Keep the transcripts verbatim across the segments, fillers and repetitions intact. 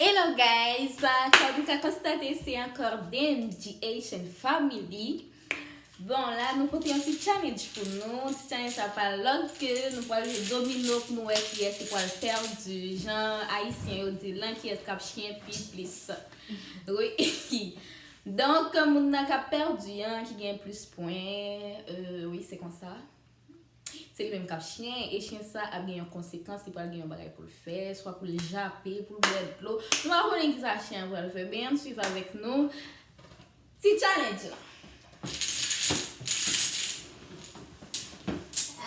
Hello guys, kòm nou ka konstate se ankò D M G Haitian Family. Bon, la nou pote yon ti challenge pou nou. Ti challenge sa pa lòt ke nou pral jwe domino pou nou wè kiyès ki pral pèdi. Jan ayisyen yo di lan, kiyès k ap chen pi plis. Wi. Donk, moun nan k ap pèdi an, ki gen plis pwen, euh, wi, se konsa. Se li menm k ap chen, e chen sa ap gen yon konsekans, li pral gen yon bagay pou l fè, swa pou l jape, pou l bwè dlo. Nou pa konnen kisa chen an pral fè, men ann swiv avèk nou ti challenge la.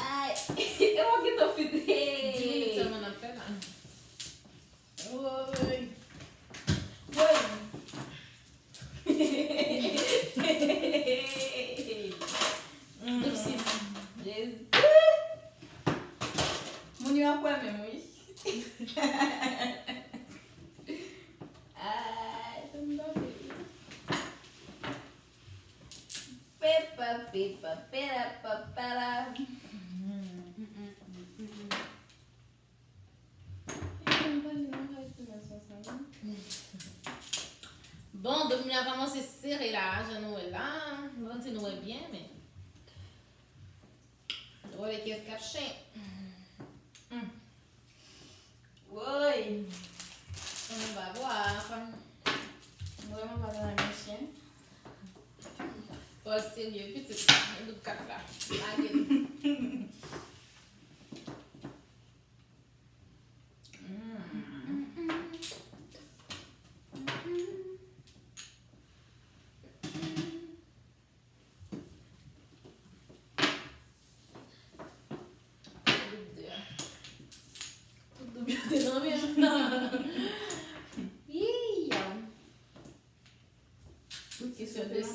Ay, e mwen ki tou fini. Dis minit sèlman n ap fè la. Woy. Woy. Oupsi. Jezi. Moun yo ap wè menm, wi. Ay, sa m pa vle. Pepa, pepa, pera, papara. Bon, domino a kòmanse sere la, jan nou wè la. M pa santi nou wè byen, men nou wè kiyès k ap chen. Woy! Ann ba bwa. Mwen vrèman pa nan men chen. Pòz serye, pitit. Mwen doub kat la. Lage l. Tout doub yo te nan men m. Ii. Tout kesyon de sis,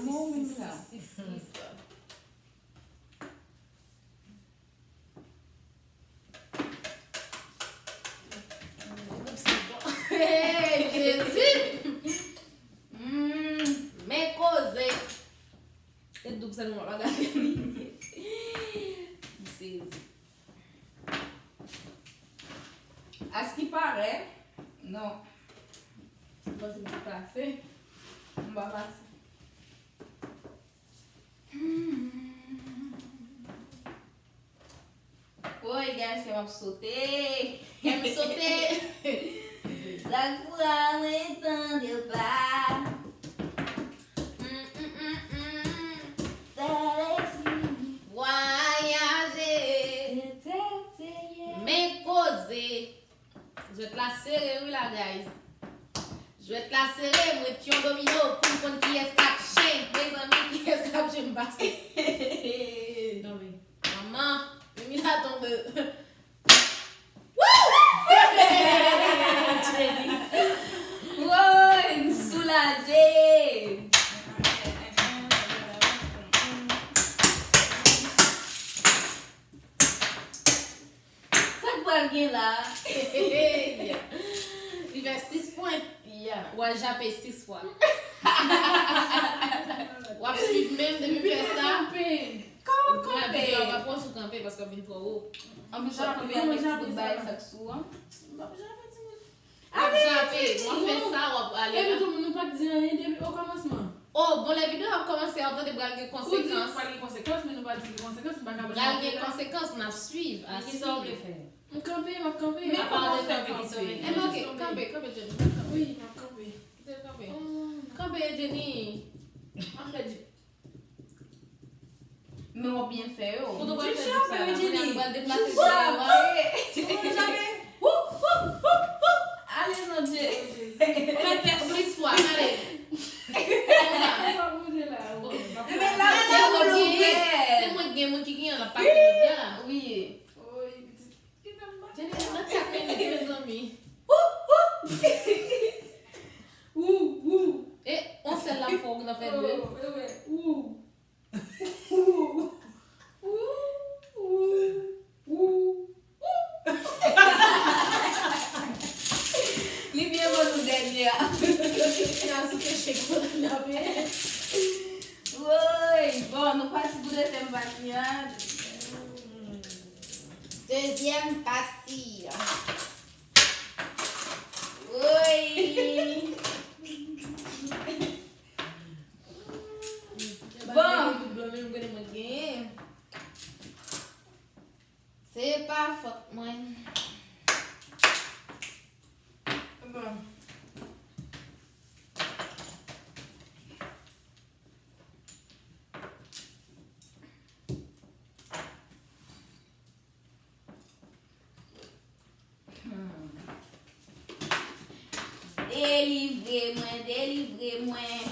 sis, sis, sis. Hey, Jezi! Mm, men koze. E doub sèlman w ap gade li. M sezi. Askiparèt, non. M panse m te pase. M pa pase. Woy, guys, kè m ap sote. Kè m sote. Sa k pou a mwen tande pa. Mm, mm, mm, mm. Vwayaje. Men koze. Jwèt la sere wi la, guys. Jwèt la sere, m ret yon domino pou m konn kiyès k ap chen. Mezanmi, kiyès k ap chen m pase. Manman, Mimi la tonbe. Woo! Woy, m soulaje. Sa k pral gen la? Li fè sis pwen. Yeah. W a jape sis fwa. W ap swiv menm depi fè sa. Kòman kanpe? Videyo a pa pran sou kanpe paske w ap vin twò wo. Anplis, w ap kanpe avèk ti bout bagay sa k sou an. W ap jape, timoun. W ap jape, w ap fè sa, w ap ale la. Epi tou, nou pa t di anyen depi okòmansman. Oh, bon, lè videyo a ap kòmanse, w ap tande pral gen konsekans. Ou di pral gen konsekans, men nou pa di ki konsekans, nou pa ka. Pral gen konsekans, n ap swiv, a swiv. Kisa w vle fè? M kanpe, m ap kanpe. Men kòman w fè kanpe? Kanpe, kanpe, kanpe, Jenny. Wi, m ap kanpe. Kite l kanpe. Kanpe, Jenny. M ap fè di. Men w ap byen fè yo. Kote w pral fè di sa la? Kounye a nou pral deplase chè a. Ou konn jape? Ou konn jape? Wou, wou, wou, wou. Ale non Dye. Ou pral fè sis fwa, ale. Konsa. Men la, se mwen k gen, se mwen k gen, moun ki gen an, l ap pase lòt la. Wi. Jenny, nan kat minit, mezanmi. Wou, wou. Wou, wou. E, on sèl la fò, ou nan fè de. Oh, e wè, wou. Wou, wou, wou, wou. Li byen bon nou dènye a. N a sou peche pou n ap. Woy, bon, nou pati pou dezyèm pati a. Dezyèm pati. Woy. Delivre mwen, delivre mwen.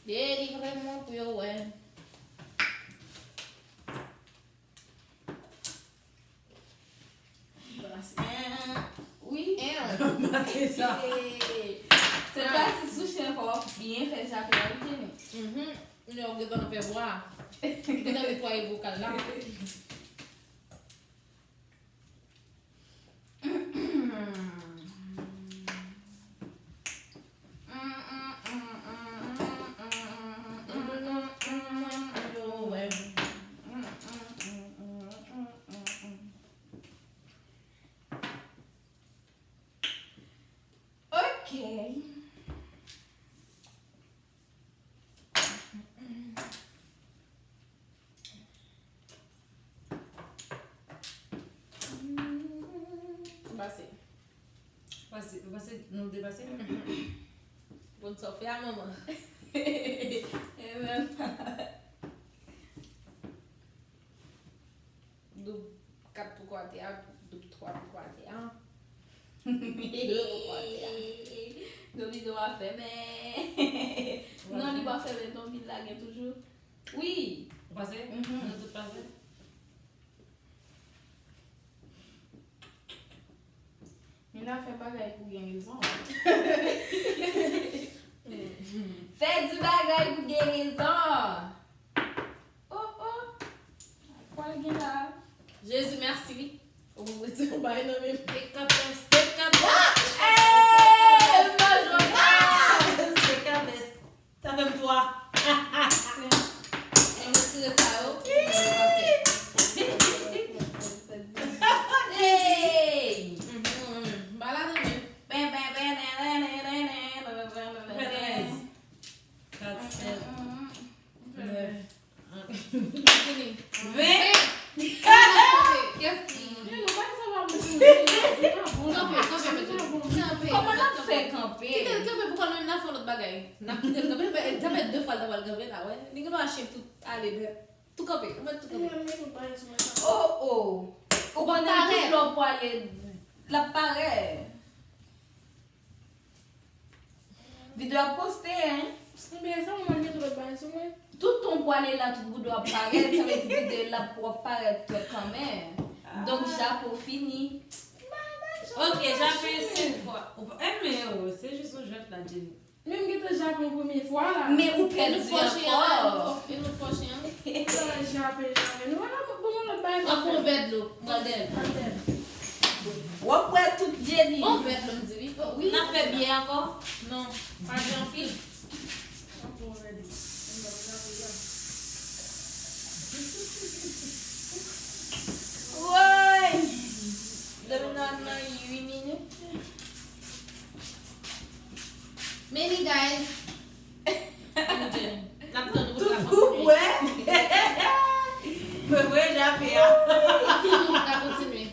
Delivre mwen pou yo wè. Wi. Mate sa. Se pa si sou chen fò w byen fè jape a, wi, Jenny. Mhm. Ou gen tan fè vwa. Ou gen tan netwaye vokal la. Ok. Pase. Pase, pase, nou depase. Bon, sa w fè a, manman. E menm. Doub kat pou kwatè a, doub twa pou kwatè a. De pou kwatè a. Domino a fèmen. Non, li pa fèmen, non, li lage toujou. Wi. Ou pase? Mhm. Nou tout pase? Mina fè bagay pou gen rezon. Fè di bagay pou gen rezon. Oh, oh. Kwa l gen la? Jezi, mèsi, wi. Ou mwen retire yon bagay nan men m. Te kapès, te kapès. Ey, m pa jwenn. Te kapès. Sa fè m twa. An retire sa yo. Ey! Mhm, mhm. M pa la non men. Ben, ben, ben, nen, nen, nen, nen, nen, nen, nen, nen, nen. Kat, sèt, nèf. Fini. Ven. Kèt fi. Kanpe, kanpe, kanpe. Kòman n ap fè kanpe? Kite l kanpe pou kòl menm, n a fè yon lòt bagay. N ap kite l kanpe, l ap fè de fwa l ta pral kanpe la, wè. Li gen dwa chen tout ale nèt. Tou kanpe, ou mèt tou kanpe. Oh, oh. Ou konnen tout lè w pwale, l ap parèt. Videyo ap poste, hein? Ebyen, sa mwen mande tout lòt bagay sou mwen. Tout tan w pwale la, tout videyo ap parèt, sa vle di videyo la ap parèt kanmenm. Donk, jape w fini. Ok, jape senk fwa. Ou pa, eh, men, oh, se jis yon jwèt la, Jenny. Men m gentan jape yon premye fwa la. Men ou pèdi ankò. E nou fò chen an. Sa jape, jape. Nou wè la, bon, bon, lòt bagay. An fè yon vè dlo. Tande. W ap bwè tout Jenny. Yon vè dlo, m di wi. Oh, wi. N ap fè byè ankò? Non, pa gen anpil. An fè yon vè dlo. Woy! Domino nan uit minit. Many guys. N ap tann nou pou ta kontinye. Mwen vre jape a. N ap kontinye.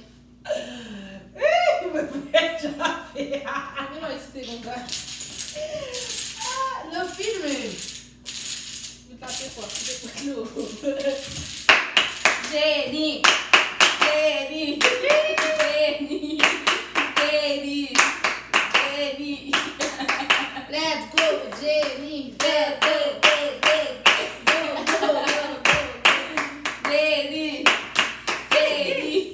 Mwen vre jape a. Mwen eksite konsa. Ah, nou filme. Li pa te fò, li te fò. Jenny, Jenny, Jenny, Jenny, Jenny. Let's go, Jenny. Let's go, go, go, go. Go, go, go, go, go. Jenny, Jenny.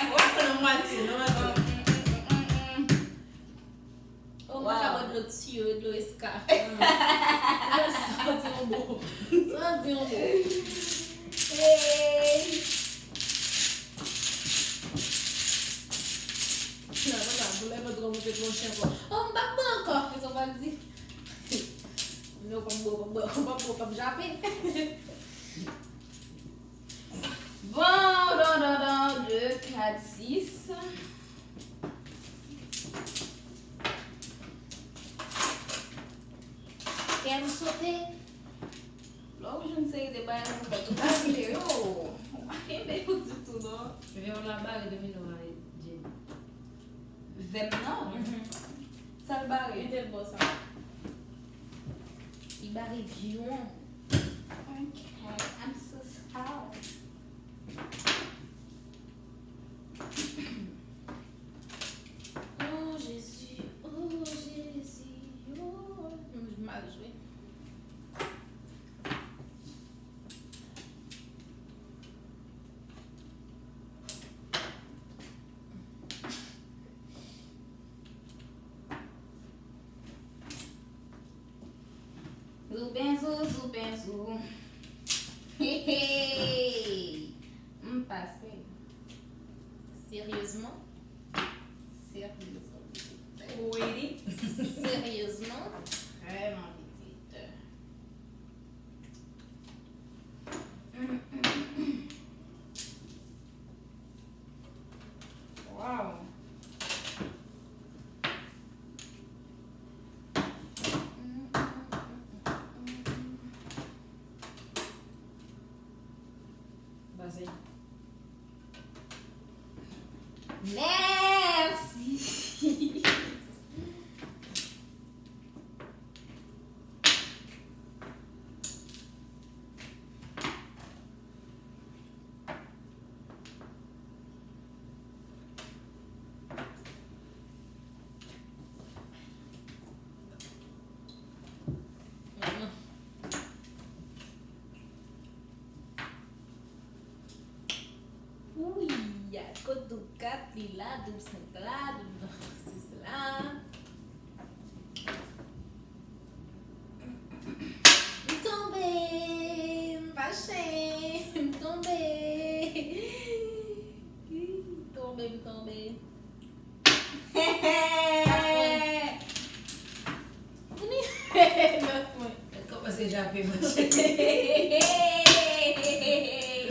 Ou ap pran nan mwatye, non, atann. Oh, mwen ka bwè dlo tiyo, dlo eska. Santi yon bon. Santi yon bon. Hey. Nan, nan, nan, pou lè mwen tro mouche tro chen ankò. Oh, m p ap bwè ankò. Kisa w pral di? Non, w p ap bwè, w p ap bwè, w p ap bwè, w p ap jape. Bon, don, don, don, de, kat, sis. Kè m sote. Lè w jwenn seri de bagay pou fè, ou pa vle yo. Ou pa kenbe yo ditou, non. Vè w la bare domino a, Jenny. Vè m nan? Mhm. Sa l bare? Kite l bò sa. Li bare vyon. Ok, I'm so sorry. Oh, Jezi, oh, Jezi. Zoubenzou, zoubenzou. Hey, hey. M pase. Seryezman? Seryezman. Really? Seryezman? Vrèman pitit. Wow. Mèsi. Wi, kot doub kat li la, doub senk la, doub sis la. M tonbe, m fache, m tonbe. M tonbe, m tonbe. Nèf pwen. Kòmanse jape, monchè.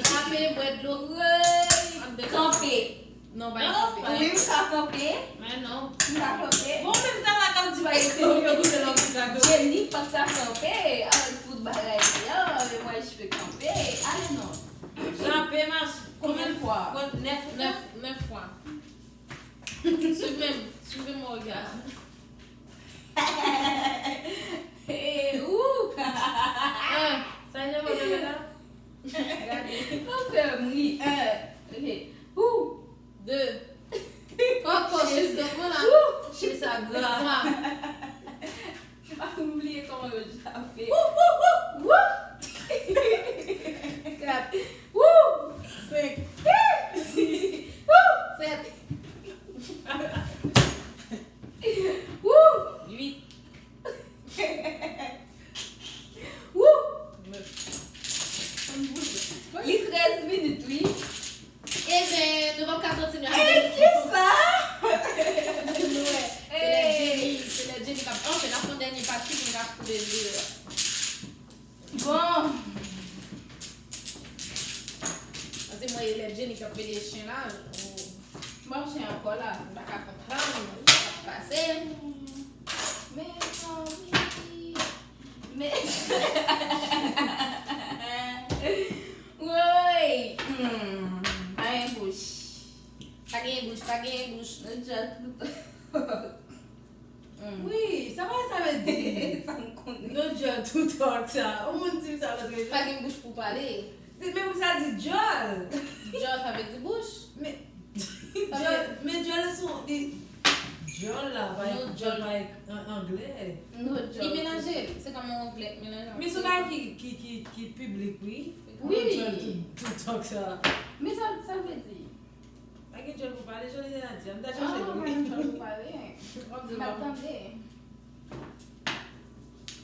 Jape, bwè dlo. Kanpe. Non, pa kanpe. Wi, m ka kanpe. Men non. M ka kanpe. Bon, menm tan la k ap di bagay, se yo koute nan tout la. Jenny pa t ka kanpe avèk tout bagay li an, mais moi je peux camper. Ale non. Jape, mas. Combien de fois? Nèf, nèf, nèf fwa. Suiv menm, suiv mon regard. Hey, ou! Ah, sa e jan mwen fè la? Gade. Ou fè m ri. Un. Ok. Ou! De. Kòkò, sis dòt mwen la. Ou! Chè sa gra. Twa. M bliye kòman yo jape. Wou, wou, wou, wou! Kat. Wou! Senk. Sis. Wou! Sèt. Wou! Uit. Wou! Nèf. Li trèz minit, wi. Eben, nou p ap ka kontinye avèk. E kisa? Nou wè, se lè Jenny, se lè Jenny k ap, anfen, n ap fè yon dènye pati pou n ka koupe jwe a. Bon. Paske mwen, e lè Jenny k ap pede chen la, ou, bon, chen ankò la, m pa ka konprann sa k ap pase. Mezanmi. Men, woy! Hmm, pa gen bouch. Pa gen bouch, pa gen bouch. Nou djòl tout. Hmm. Wi, sa pa sa vle di. Sa m konnen. Nou djòl tout tan sa. Ou moun di m sa lòt jou. Pa gen bouch pou pale. Se menm sa di djòl. Djòl sa vle di bouch. Men, djòl, men djòl sou, li, djòl la, pa, djòl pa an, anglè. Li melanje, se kòm yon anglè melanje. Men se yon bagay ki, ki, ki, ki piblik, wi. Wi. Djòl tout, tout tan sa. Men sa, sa l vle di. Pa gen djòl pou pale, jan li te di a, m ta chèche l wi. Ah, pa gen djòl pou pale. W ap di l pa tande.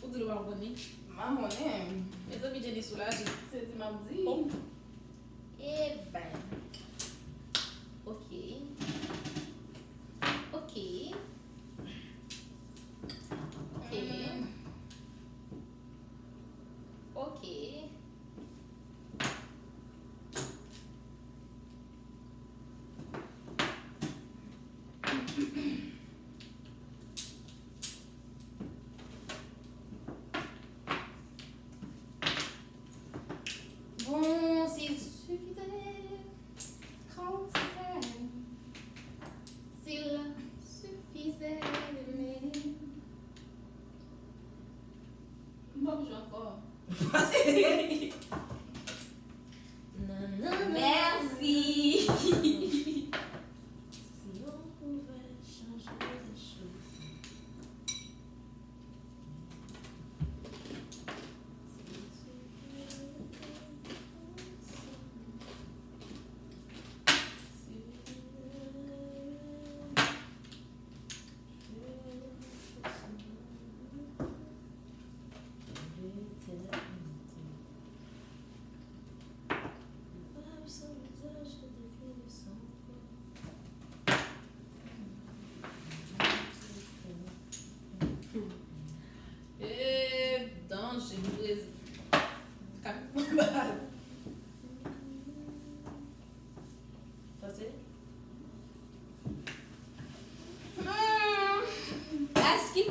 Ou di l ou pa konnen. M pa konnen. Mezanmi, Jenny soulaje. Se di m ap di. Oh. Eben. Ok. Ok. Ok. Hmm. Ok. Bon, s'il suffisait qu'on s'aime, s'il suffisait d'aimer. M p ap jwe ankò. Pase. Nan, nan, nan. Mèsi. Si on pouvait changer les choses.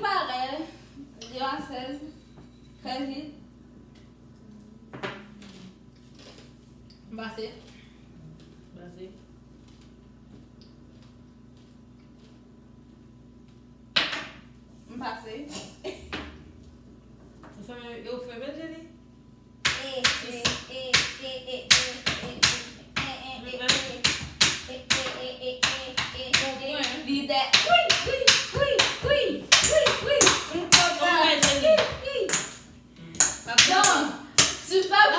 Parèy, de a sèz, trè vit. M pase. Pase. M pase. Ou fèmen, ou fèmen je li? Lidè. Wi, wi, wi, wi, wi, wi, wi, wi. M kontan. Wi, wi. Donk, tu vas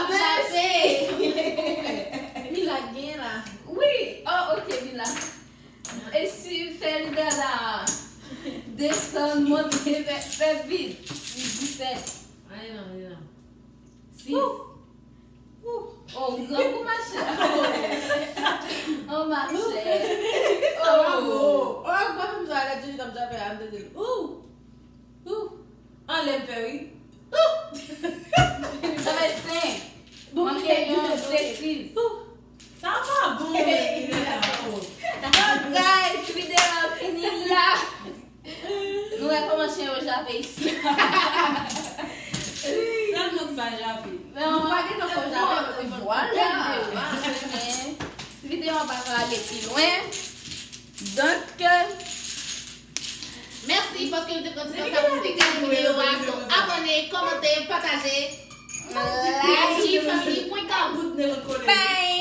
me... Mila gen la. Wi. Oh, ok, Mila. E si fè lidè la desann, monte, fè, fè vit. Disèt. Ay, non, non. Sis. Ouh. Ouh. Oh, ou grangou, machè. Oh, machè. Sa va bon. Oh, gwa m sa la, Jenny t ap jape a, m te di l. Ouh. Ouh. Anlè m fè ri. Ouh. Sa fè senk. Bon, manke yon, se sis. Ouh. Sa pa bon. Bon, guys, videyo a fini la. Nou wè kòman chen yo jape isi. Sèl mwen ki pa jape. Men nou pa gen tan fè w jape paske mwen vwala. Videyo a pa ka ale pi lwen. Donk, mèsi paske nou te pran ti tan sa pou nou te gade videyo a. So, abòne, kòmante, pataje. Like. G Family point com. Bang!